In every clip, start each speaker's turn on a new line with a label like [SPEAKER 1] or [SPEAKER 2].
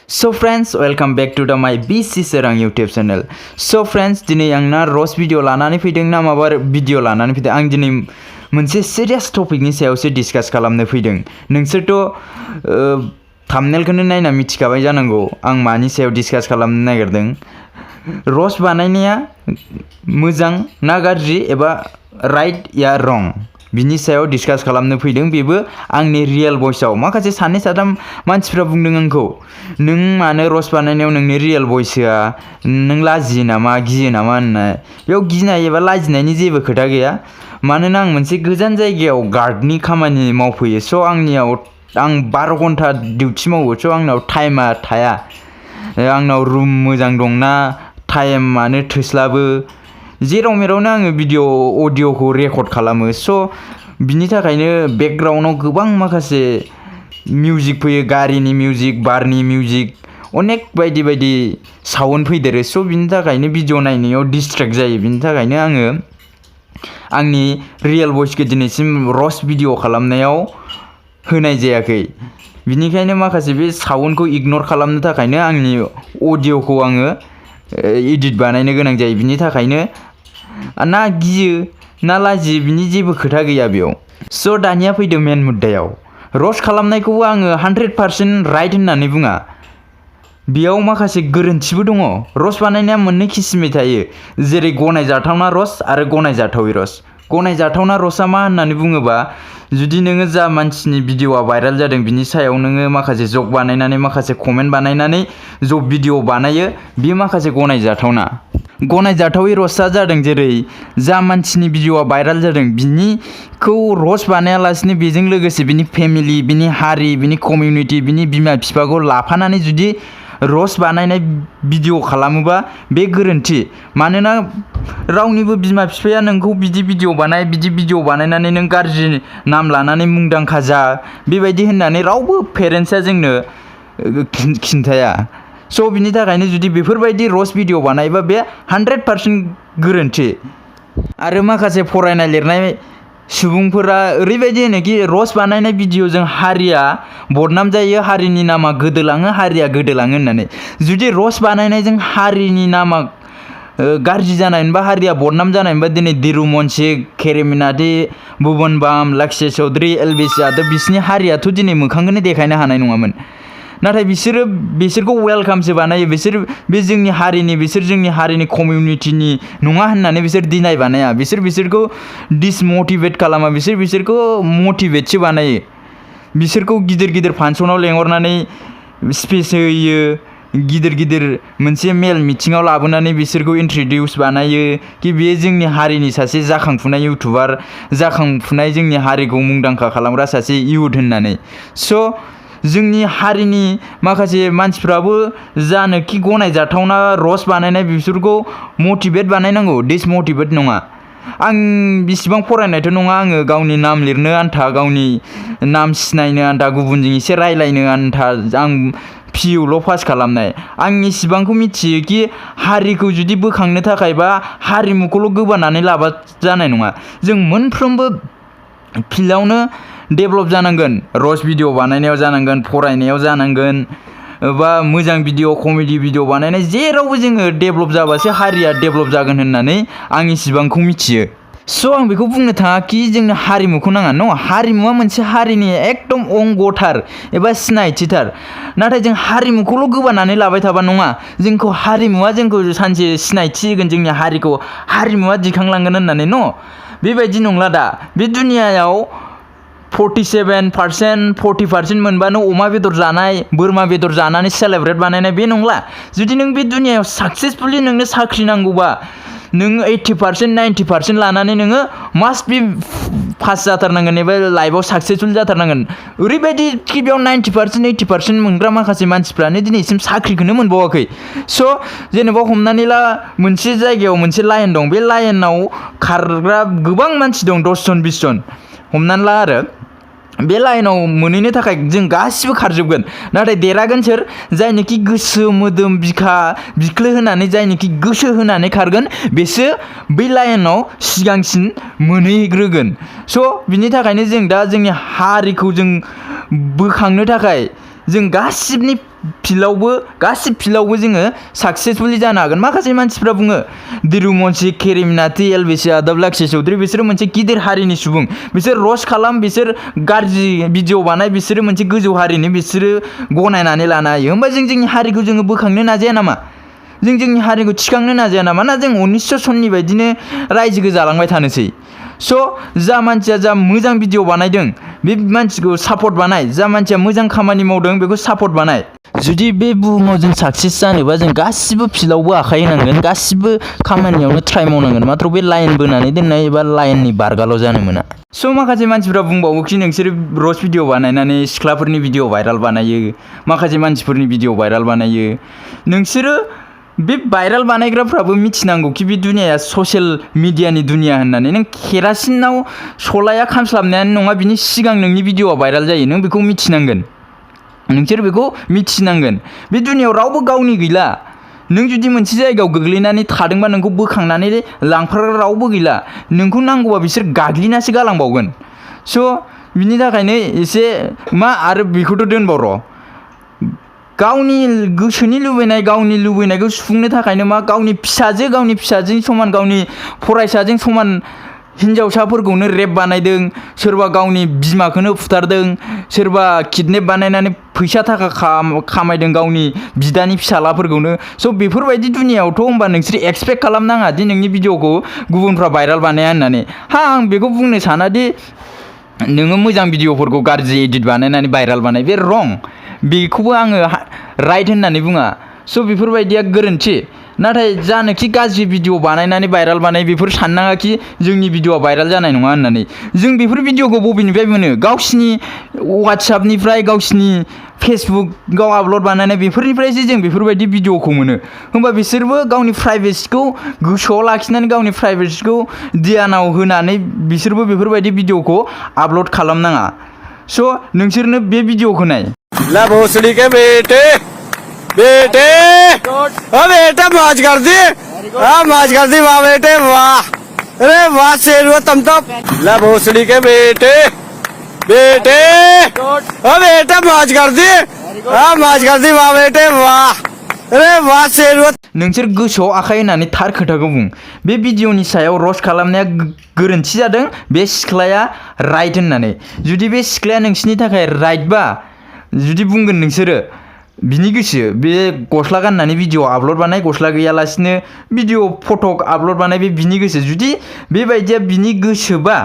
[SPEAKER 1] So friends, welcome back to the my BC Serang YouTube channel. So friends, दिनै आंना roast video लानानै फैदों ना माबा video लानानै फैदों आं दिनै मोनसे serious टपिकनि सायावसो डिसकास खालामनो फैदों। नोंसोरथ' थाम्बनेलखौनो नायना मिथिखाबाय जानांगौ आं मानि सायाव डिसकास खालामनो नागिरदों। roast बानायनाया मोजां ना गाज्रि एबा राइट या रं बिनि सायाव डिसकास खालामनो फैदों। बेबो आंनि रियेल भइसआव माखासे सानै साथाम मानसिफ्रा बुंदों आंखौ नों मानो रस्ट बानायनायाव नोंनि रियेल भइस होआ, नों लाजियो नामा गियो नामा होननाय। बेयाव गिनाय एबा लाजिनायनि जेबो खोथा गैया, मानोना आं मोनसे गोजान जायगायाव गार्डनि खामानि मावफैयो। स' आं 12 घन्टा डिउटि मावो। स' आंनाव टाइमा थाया, आंनाव रुम मोजां दंना टाइमानो थोस्लाबो। जेराव मेरावनो आङो अडिअ'खौ रेकर्ड खालामो। स' बिनि थाखायनो बेकग्राउन्डआव गोबां माखासे मिउजिक फैयो, गारिनि मिउजिक, बारनि मिउजिक, अनेक बायदि बायदि साउन्ड फैदेरो। स' बिनि थाखायनो भिडिअ नायनायाव डिस्ट्रेक्ट जायो। बिनि थाखायनो आङो आंनि रियेल भइसखौ दिनैसिम रस्ट भिडिअ खालामनायाव होनाय जायाखै। बिनिखायनो माखासे बे साउन्डखौ इगनर खालामनो थाखायनो आंनि अडिअ'खौ आङो एडिट बानायनो गोनां जायो। बिनि थाखायनो ना गियो ना लाजियो बिनि जेबो खोथा गैया बेयाव। स' दानिया फैदो मेन मुद्दायाव। रस्ट खालामनायखौबो आङो 100% राइट होननानै बुङा, बेयाव माखासे गोरोन्थिबो दङ। रस्ट बानायनाया मोननै किसिमै थायो, जेरै गनायजाथावना रस्ट आरो गनायजाथावै रस्ट। गनायजाथावना रस्टआ मा होननानै बुङोबा, जुदि नोङो जा मानसिनि भिडिअ'आ भाइरेल जादों बिनि सायाव नोङो माखासे जक बानायनानै माखासे कमेन्ट बानायनानै जक भिडिअ बानायो, बेयो माखासे गनायजाथावना। गनायजाथावै रस्टआ जादों जेरै जा मानसिनि भिडिअ'आ भाइरेल जादों बिनिखौ रस्ट बानायालासिनो बेजों लोगोसे बिनि फेमिलि, बिनि हारि, बिनि कमिउनिटि, बिनि बिमा बिफाखौ लाफानानै जुदि रस्ट बानायनाय भिडिअ खालामोबा बे गोरोन्थि। मानोना रावनिबो बिमा बिफाया नोंखौ बिदि भिडिअ बानायनानै नों गाज्रि नाम लानानै मुंदांखा जा बेबायदि होननानै रावबो पेरेन्ट्सआ जोंनो खिन्थाया। स' बिनि थाखायनो जुदि बेफोरबायदि रस्ट भिडिअ बानायबा बे 100% गोरोन्थि। आरो माखासे फरायनाय लिरनाय सुबुंफोरा ओरैबायदि होनोखि रस्ट बानायनाय भिडिअजों हारिया बदनाम जायो, हारिनि नामा गोदोलाङो, हारिया गोदोलाङो होननानै। जुदि रस्ट बानायनायजों हारिनि नामा गाज्रि जानायमोनबा, हारिया बदनाम जानायमोनबा दिनै दिरु मनसि, केरिमिनाति, भुवन बाम, लाक्ष्य चौधरी, एलबिस यादव बिसोरनि हारियाथ' दिनै मोखांखौनो देखायनो हानाय नङामोन। नाथाय बिसोरखौ वेलकामसो बानायो। बे जोंनि हारिनि कमिउनिटिनि नङा होननानै बिसोर डिनाय बानाया। बिसोरखौ डिसमटिभेट खालामा, बिसोरखौ मटिभेटसो बानायो। बिसोरखौ गिदिर गिदिर फांसनाव लेंहरनानै स्पिच होयो, गिदिर मोनसे मेल मिटिङाव लाबोनानै बिसोरखौ इन्ट्रडिउस बानायो कि बेयो जोंनि हारिनि सासे जाखांफुनाय इउटुबार, जाखांफुनाय जोंनि हारिखौ मुंदांखा खालामग्रा सासे इयुथ होननानै। स' जोंनि हारिनि माखासे मानसिफ्राबो जानोखि गनायजाथावना रस्ट बानायनाय बिसोरखौ मटिभेट बानायनांगौ, डिसमटिभेट नङा। आं बिसिबां फरायनायथ' नङा, आङो गावनि नाम लिरनो आन्था, गावनि नाम सिनायनो आन्था, गुबुनजों एसे रायलायनो आन्था आं पिइउल' पास खालामनाय। आं इसिबांखौ मिथियो कि हारिखौ जुदि बोखांनो थाखाय बा हारिमुखौल' गोबानानै लाबा जानाय नङा। जों मोनफ्रोमबो फिल्डआवनो डेभेलप जानांगोन। रस्ट भिडिअ बानायनायाव जानांगोन, फरायनायाव जानांगोन, बा मोजां भिडिअ, कमेडि भिडिअ बानायनाय, जेरावबो जोङो डेभेलप जाबासो हारिया डेभेलप जागोन होननानै आं इसिबांखौ मिथियो। स' आं बेखौ बुंनो थाङा कि जोंनो हारिमुखौ नाङा। न', हारिमुवा मोनसे हारिनि एकदम अंगथार एबा सिनायथिथार। नाथाय जों हारिमुखौल' गोबानानै लाबाय थाबा नङा। हारिमुवा जोंखौ सानसे सिनायथि होगोन, जोंनि हारिमुवा दिखांलांगोन होननानै। न', बेबायदि नंला दा। बे दुनियायाव 47%, 40% मोनबानो अमा बेदर जानाय, बोरमा बेदर जानानै सेलेब्रेट बानायनाय बे नंला। जुदि नों बे दुनियायाव साक्सेसफुलि नोंनो साख्रि नांगौबा नों 80%, 90% लानानै नोङो मास्ट बि पास जाथारनांगोन एबा लाइफआव साक्सेसफुल जाथारनांगोन। ओरैबायदि कि बेयाव 90%, 80% मोनग्रा माखासे मानसिफ्रानो दिनैसिम साख्रिखौनो मोनबावाखै। स' जेनेबा हमनानै ला मोनसे जायगायाव मोनसे लाइन दं, बे लाइनाव खारग्रा गोबां मानसि दं, 10 जन 20 जन हमनानै ला। आरो बे लाइनाव मोनहैनो थाखाय जों गासिबो खारजोबगोन, नाथाय देरहागोन सोर? जायनोखि गोसो मोदोम बिख्लो होनानै, जायनोखि गोसो होनानै खारगोन बेसो बै लाइनाव सिगांसिन मोनहैग्रोगोन। स' बिनि थाखायनो जों दा जोंनि हारिखौ जों बोखांनो थाखाय जों गासिबनि फिल्डआवबो गासिबो फिल्डआवबो जोङो साक्सेसफुली जानो हागोन। माखासे मानसिफ्रा बुङो दिरुमनसि, केरिमिनाति, एलबिसि यादव, लाक्ष्य चौधरी बिसोरो मोनसे गिदिर हारिनि सुबुं, बिसोर रस्ट खालाम, बिसोर गाज्रि भिडिअ बानाय, बिसोरो मोनसे गोजौ हारिनि, बिसोरो गनायनानै लानो हायो। होमबा जों जोंनि हारिखौ जोङो बोखांनो नाजाया नामा? जों जोंनि हारिखौ थिखांनो नाजाया नामा? ना जों 1900 सननि बायदिनो रायजोखौ जालांबाय थानोसै? जा मानसिया जा मोजां भिडिअ बानायदों बे मानसिखौ सापर्ट बानाय, जा मानसिया मोजां खामानि मावदों बेखौ सापर्ट बानाय। जुदि बे बुहुमाव जों साक्सेस जानोबा जों गासिबो फिल्डआवबो आखाइ होनांगोन, गासिबो खामानियावनो ट्राइ मावनांगोन, मात्र बे लाइन बोनानै दोननाय एबा लाइननि बारगाल' जानो मोना। माखासे मानसिफ्रा बुंबावो कि नोंसोर रस्ट भिडिअ बानायनानै सिख्लाफोरनि भिडिअ भाइराल बानायो, माखासे मानसिफोरनि भिडिअ भाइराल बानायो। नोंसोरो बे भाइराल बानायग्राफ्राबो मिथिनांगौ कि बे दुनियाया ससियेल मिडियानि दुनिया होननानै। नों केरासिनाव सलाया खामस्लाबनायानो नङा बिनि सिगां नोंनि भिडिअआ भाइराल जायो, नों बेखौ मिथिनांगोन। नोंसोर बेखौ मिथिनांगोन। बे दुनियायाव रावबो गावनि गैला। नों जुदि मोनसे जायगायाव गोग्लैनानै थादोंबा नोंखौ बोखांनानै लांफाग्रा रावबो गैला। नोंखौ नांगौबा बिसोर गाग्लिनासो गालांबावगोन। बिनि थाखायनो एसे आरो बेखौथ' दोनबाव र', गावनि गोसोनि लुबैनाय, गावनि लुबैनायखौ सुफुंनो थाखायनो गावनि फिसाजों समान, गावनि फरायसाजों समान हिनजावसाफोरखौनो रेप बानायदों, सोरबा गावनि बिमाखौनो फुथारदों, सोरबा किडनेप बानायनानै फैसा थाखा खामायदों गावनि बिदानि फिसालाफोरखौनो। बेफोरबायदि दुनियायावथ' होमबा नोंसोर एक्सपेक्ट खालामनाङा दि नोंनि भिडिअखौ गुबुनफ्रा भाइराल बानाया होननानै। आं बेखौ बुंनो सानादि नोङो मोजां भिडिअफोरखौ गाज्रि एडिट बानायनानै भाइराल बानाय, बे रं। बेखौबो आङो राइट होननानै बुङा। बेफोरबायदिया गोरोन्थि। नाथाय जानोखि गाज्रि भिडिअ बानायनानै भाइराल बानाय, बेफोर साननाङा कि जोंनि भिडिअआ भाइराल जानाय नङा होननानै। जों बेफोर भिडिअखौ बबेनिफ्राय मोनो? गावसिनि वाट्सएपनिफ्राय, गावसिनि फेसबुकआव आपल'ड बानायनाय बेफोरनिफ्रायसो जों बेफोरबायदि भिडिअखौ मोनो। होमबा बिसोरबो गावनि प्राइभेसिखौ गोसोआव लाखिनानै, गावनि प्राइभेसिखौ ध्यानाव होनानै बिसोरबो बेफोरबायदि भिडिअखौ आपल'ड खालामनाङा। नोंसोरनो बे भिडिअखौ नाय।
[SPEAKER 2] ला भोसड़ी के बेटे बेटा मौज कर दी, मौज कर दी, वाह बेटे वाह, अरे वाह शेर हुआ तुम तो। ला भोसड़ी के बेटे बेटा मौज कर दी, मौज कर दी, वाह बेटे वाह, अरे वाह शेर हुआ।
[SPEAKER 1] नोंसोर गोसोआव आखाइ होनानै थार खोथाखौ बुं। बे भिडिअनि सायाव रस्ट खालामनाया गोरोन्थि जादों, बे सिख्लाया राइट होननानै। जुदि बे सिख्लाया नोंसिनि थाखाय राइटबा, जुदि बुंगोन नोंसोरो बिनि गोसो, बे गस्ला गाननानै भिडिअ आपल'ड बानाय, गस्ला गैयालासिनो भिडिअ फट' आपल'ड बानाय, बे बिनि गोसो। जुदि बेबायदिया बिनि गोसोबा,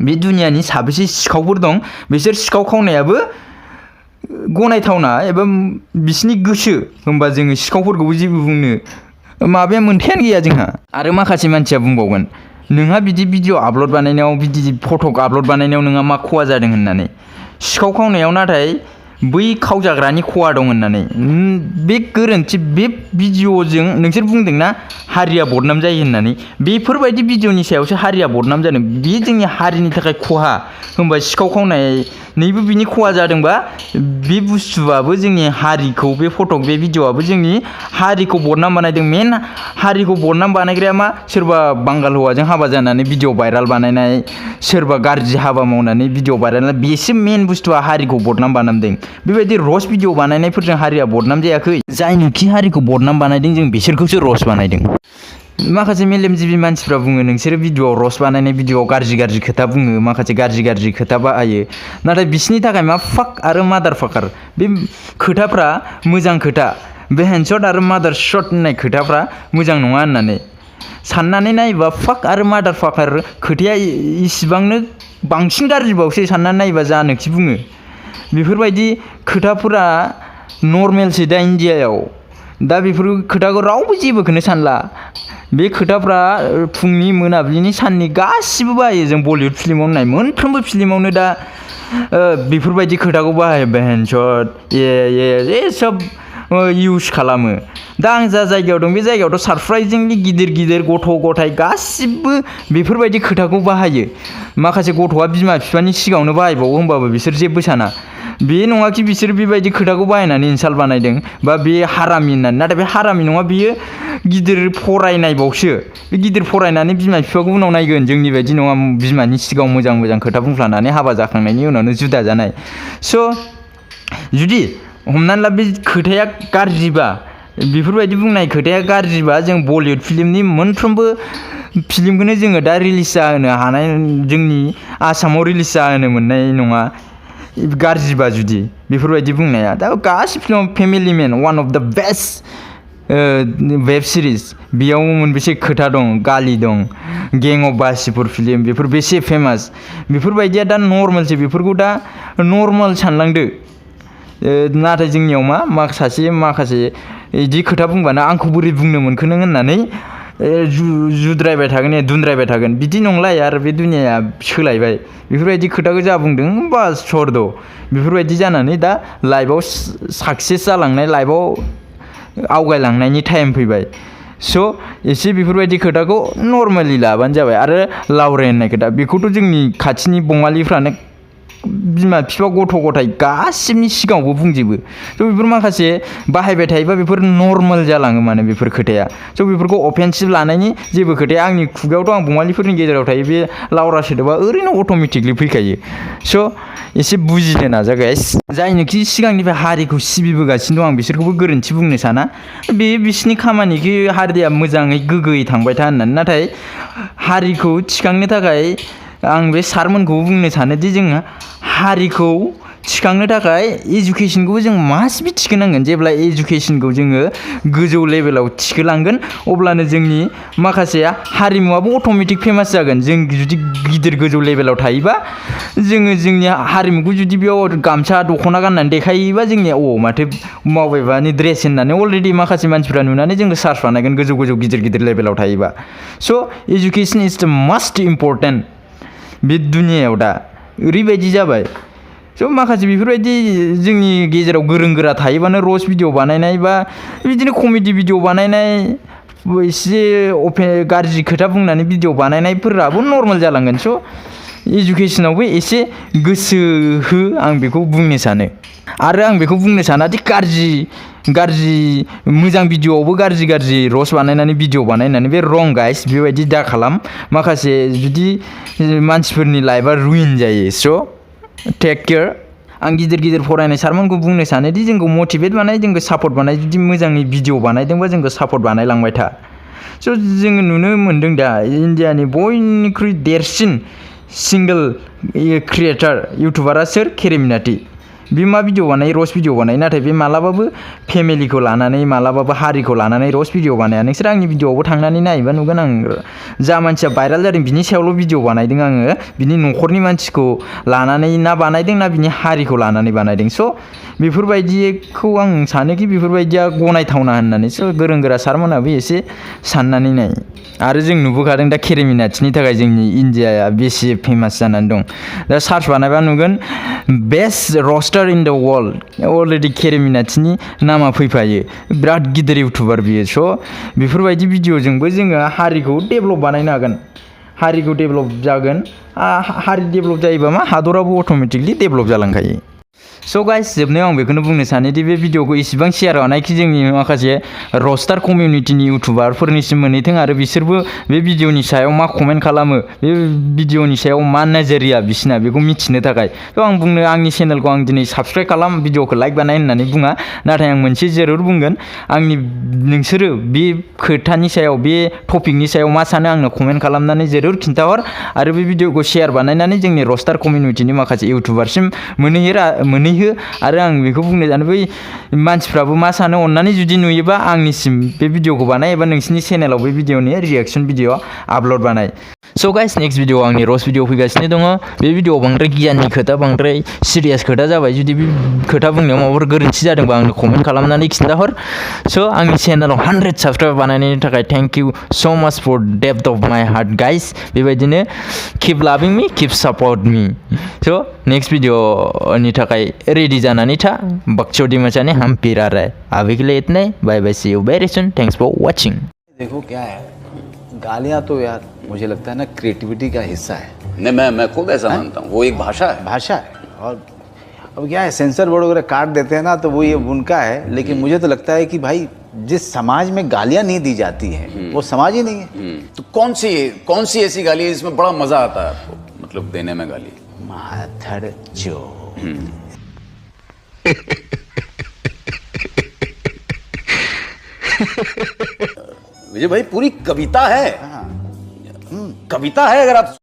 [SPEAKER 1] बे दुनियानि साबेसे सिखावफोर दं, बिसोर सिखाव खावनायाबो गनायथावना एबा बिसिनि गोसो। होमबा जोङो सिखावफोरखौबो जेबो बुंनो माबाया मोनथायानो गैया जोंहा। आरो माखासे मानसिया बुंबावगोन नोंहा बिदि भिडिअ आपल'ड बानायनायाव, बिदि फट' आपल'ड बानायनायाव नोंहा मा खहा जादों होननानै। सिखाव खावनायाव नाथाय बै खावजाग्रानि खहा दं होननानै। बे गोरोन्थि। बे भिडिअजों नोंसोर बुंदोंना हारिया बदनाम जायो होननानै, बेफोरबायदि भिडिअनि सायावसो हारिया बदनाम जादों। बे जोंनि हारिनि थाखाय खहा। होमबा सिखाव खावनायनिबो बिनि खहा जादोंबा, बे बुस्थुआबो जोंनि हारिखौ, बे बे भिडिअआबो जोंनि हारिखौ बदनाम बानायदों। मेन हारिखौ बदनाम बानायग्राया मा? सोरबा बांगाल हौवाजों हाबा जानानै भिडिअ भाइराल बानायनाय, सोरबा गाज्रि हाबा मावनानै भिडिअ भाइराल, बेसो मेन बुस्थुआ हारिखौ बदनाम बानायदों। बेबायदि रस्ट भिडिअ बानायनायफोरजों हारिया बदनाम जायाखै। जायनोखि हारिखौ बदनाम बानायदों जों बिसोरखौसो रस्ट बानायदों। माखासे मेलेमजिबि मानसिफ्रा बुङो नोंसोरो भिडिअआव रस्ट बानायनाय भिडिअआव गाज्रि खोथा बुङो, माखासे गाज्रि खोथा बाहायो। नाथाय बिसिनि थाखाय मा फाक आरो मादार फाकार बे खोथाफ्रा मोजां खोथा। बे हेन्डशट आरो मादार शट होननाय खोथाफ्रा मोजां नङा होननानै साननानै नायोबा, फाक आरो मादार फाकार खोथाया इसिबांनो बांसिन गाज्रिबावसो साननानै नायोबा। जानोखि बुङो बेफोरबायदि खोथाफोरा नर्मेलसो दा इन्डियायाव। दा बेफोर खोथाखौ रावबो जेबोखौनो सानला। बे खोथाफ्रा फुंनि, मोनाबिलिनि, साननि गासिबो बाहायो। जों बलिउड फिल्माव नाय, मोनफ्रोमबो फिल्मावनो दा बेफोरबायदि खोथाखौ बाहायो। हेन्डशट सब इउज खालामो। दा आं जा जायगायाव दं बे जायगायावथ' सारप्राइजिंलि गिदिर गथ' गथाय गासिबो बेफोरबायदि खोथाखौ बाहायो। माखासे गथ'आ बिमा बिफानि सिगाङावनो बाहायबावो, होमबाबो बिसोर जेबो साना। बे नङा कि बिसोर बेबायदि खोथाखौ बाहायनानै इनसाल्ट बानायदों बा बे हारामि होननानै। नाथाय बे हारामि नङा, बियो गिदिर फरायनायबावसो। बे गिदिर फरायनानै बिमा बिफाखौ उनाव नायगोन। जोंनि बायदि नङा बिमानि सिगाङाव मोजां खोथा बुंफ्लानानै हाबा जाखांनायनि उनावनो जुदा जानाय। जुदि हमनानै ला बे खोथाया गाज्रिबा बेफोरबायदि बुंनाय खोथाया गाज्रिबा जों बलिउड फिल्मनि मोनफ्रोमबो फिल्मखौनो जोङो दा रिलिज जाहोनो हानाय जोंनि आसामाव रिलिज जाहोनो मोननाय नङा गाज्रिबा जुदि बेफोरबायदि बुंनाया दा गासिबो film family main one of द बेस्ट वेब सिरिज बेयाव मोनबेसे खोथा दं गालि दं गें अफ वासेपुर फिल्म बेफोर बेसे फेमास बेफोरबायदिया दा नर्मेलसो बेफोरखौ दा नर्मेल सानलांदो नाथाय जोंनियाव माखासे बिदि खोथा बुंबानो आंखौ बोरै बुंनो मोनखो नों होननानै जुद्रायबाय थागोन दुनद्रायबाय थागोन बिदि नंला आरो बे दुनियाया सोलायबाय बेफोरबायदि खोथाखौ जा बुंदों बास सरद' बेफोरबायदि जानानै दा लाइफआव साक्सेस जालांनाय लाइफआव आवगायलांनायनि टाइम फैबाय स' एसे बेफोरबायदि खोथाखौ नर्मेलि लाबानो जाबाय आरो लावराय होननाय खोथा बेखौथ' जोंनि खाथिनि बङालिफ्रानो बिमा बिफा गथ' गथाय गासिबनि सिगाङावबो बुंजोबो स' बेफोर माखासे बाहायबाय थायोबा बेफोर नर्मेल जालाङो माने बेफोर खोथाया स' बेफोरखौ अफेन्सिभ लानायनि जेबो खोथाया आंनि खुगायावथ' आं बङालिफोरनि गेजेराव थायो बे लावरा सोदोबा ओरैनो अट'मेटिकलि फैखायो स' एसे बुजिनो नाजा गाइस जायनोखि सिगांनिफ्राय हारिखौ सिबिबोगासिनो दं आं बिसोरखौबो गोरोन्थि बुंनो साना बे बिसिनि खामानिखि हारिया मोजाङै गोग्गोयै थांबाय था होननानै नाथाय हारिखौ थिखांनो थाखाय आं बे सारमोनखौबो बुंनो सानोदि जोङो हारिखौ थिखांनो थाखाय इडुकेसनखौबो जों मास्ट बि थिखोनांगोन जेब्ला इडुकेसनखौ जोङो गोजौ लेभेलाव थिखोलांगोन अब्लानो जोंनि माखासे हारिमुवाबो अट'मेटिक फेमास जागोन जों जुदि गिदिर गोजौ लेभेलाव थायोबा जोङो जोंनि हारिमुखौ जुदि बेयाव गामसा दख'ना गाननानै देखायोबा जोंनिया माथो मावबायबानि ड्रेस होननानै अलरेडि माखासे मानसिफ्रा नुनानै जोंखौ सार्च बानायगोन गोजौ गिदिर लेभेलाव थायोबा स' इडुकेसन इज द मास्ट इम्परटेन्ट बे दुनियायाव दा ओरैबायदि जाबाय स' माखासे बेफोरबायदि जोंनि गेजेराव गोरों गोरा थायोबानो रस भिडिअ बानायनाय बा बिदिनो कमेडि भिडिअ बानायनाय एसे गाज्रि खोथा बुंनानै भिडिअ बानायनायफोराबो नर्मेल जालांगोन स' इडुकेसनावबो एसे गोसो हो आं बेखौ बुंनो सानो आरो आं बेखौ बुंनो सानादि गाज्रि मोजां भिडिअआवबो गाज्रि रस बानायनानै भिडिअ बानायनानै बे रं गाइस बेबायदि दा खालाम माखासे जुदि मानसिफोरनि लाइफआ रुइन जायो स' टेक केयार आं गिदिर फरायनाय सारमोनखौ बुंनो सानोदि जोंखौ मटिभेट बानाय जोंखौ सापर्ट बानाय जुदि मोजाङै भिडिअ बानायदोंबा जोंखौ सापर्ट बानायलांबाय था स' जोङो नुनो मोन्दों दा इण्डियानि बयनिख्रुइ देरसिन सिंगोल क्रिएटार इउटुबारा सोर केरेमिनाटि बे मा भिडिअ बानायो रस भिडिअ बानायो नाथाय बे मालाबाबो फेमिलिखौ लानानै मालाबाबो हारिखौ लानानै रस भिडिअ बानाया नोंसोर आंनि भिडिअआवबो थांनानै नायोबा नुगोन आं जा मानसिया भाइराल जादों बिनि सायावल' भिडिअ बानायदों आङो बिनि न'खरनि मानसिखौ लानानै ना बानायदों ना बिनि हारिखौ लानानै बानायदों स' बेफोरबायदिखौ आं सानोखि बेफोरबायदिया गनायथावना होननानैसो गोरों गोरा सारमोनाबो एसे साननानै नाय आरो जों नुबोखादों दा केरेमिनाटिनि थाखाय जोंनि इण्डियाया बेसे फेमास जानानै दं दा सार्च बानायबा नुगोन best रस्टार in the world already केरेमिनाटिनि नामा फैफायो बिराद गिदिर इउटुबार बियो स' बेफोरबायदि भिडिअजोंबो जोङो हारिखौ डेभेलप बानायनो हागोन हारिखौ डेभेलप जागोन हारि डेभेलप जायोबा हादराबो अट'मेटिकलि डेभेलप जालांखायो स' गाइस जोबनायाव आं बेखौनो बुंनो सानोदि बे भिडिअखौ इसिबां शेयार बानायखि जोंनि माखासे रस्टार कमिउनिटिनि इउटुबारफोरनिसिम मोनहैथों आरो बिसोरबो बे भिडिअनि सायाव मा कमेन्ट खालामो बे भिडिअनि सायाव मा नोजोरिया बिसिना बेखौ मिथिनो थाखाय थ' आं बुंनो आंनि चेनेलखौ आं दिनै साबस्क्राइब खालाम भिडिअखौ लाइक बानाय होननानै बुङा नाथाय आं मोनसे जरुर बुंगोन नोंसोरो बे खोथानि सायाव बे टपिकनि सायाव मा सानो आंनो कमेन्ट खालामनानै जरुर खिन्थाहर आरो बे भिडिअखौ शेयार बानायनानै जोंनि रस्टार कमिउनिटिनि माखासे इउटुबारसिम मोनहैहो आरो आं बेखौ बुंनो सानो बै मानसिफ्राबो मा सानो अननानै जुदि नुयोबा आंनिसिम बे भिडिअखौ बानाय एबा नोंसिनि चेनेलाव बे भिडिअनि रिएक्सन भिडिअ आपल'ड बानाय स' गाइस नेक्स्ट भिडिअ आंनि रस भिडिअ फैगासिनो दङ बे भिडिअआव बांद्राय गियाननि खोथा बांद्राय सिरियास खोथा जाबाय जुदि बे खोथा बुंनायाव माबाफोर गोरोन्थि जादोंबा आंनो कमेन्ट खालामनानै खिन्थाहर स' आंनि चेनेलाव 100 साबस्क्राइब बानायनायनि थाखाय थेंक इउ स' माच फर डेप्थ अफ माय हार्ट गाइस बेबायदिनो किप लाभिं मी किप सापर्ट मी स' नेक्स्ट भिडिअनि थाखाय रेडी जानानै था बकचोदी मचाने हम फिर आ रहा है अभी के लिए इतने bye bye see you very soon thanks for watching
[SPEAKER 3] देखो क्या है गालियाँ तो यार मुझे लगता है ना क्रिएटिविटी का हिस्सा है
[SPEAKER 4] नहीं मैं खुद ऐसा मानता हूँ वो एक भाषा है
[SPEAKER 3] और अब क्या है सेंसर बोर्ड वगैरह काट देते हैं ना तो वो ये उनका है लेकिन मुझे तो लगता है कि भाई जिस समाज में गालियाँ नहीं दी जाती हैं वो समाज ही नहीं है
[SPEAKER 4] तो कौन सी ऐसी गाली है जिसमें बड़ा मजा आता है आपको मतलब देने में गाली
[SPEAKER 3] माथड़ चो
[SPEAKER 4] विजय भाई पूरी कविता है, कविता है अगर आप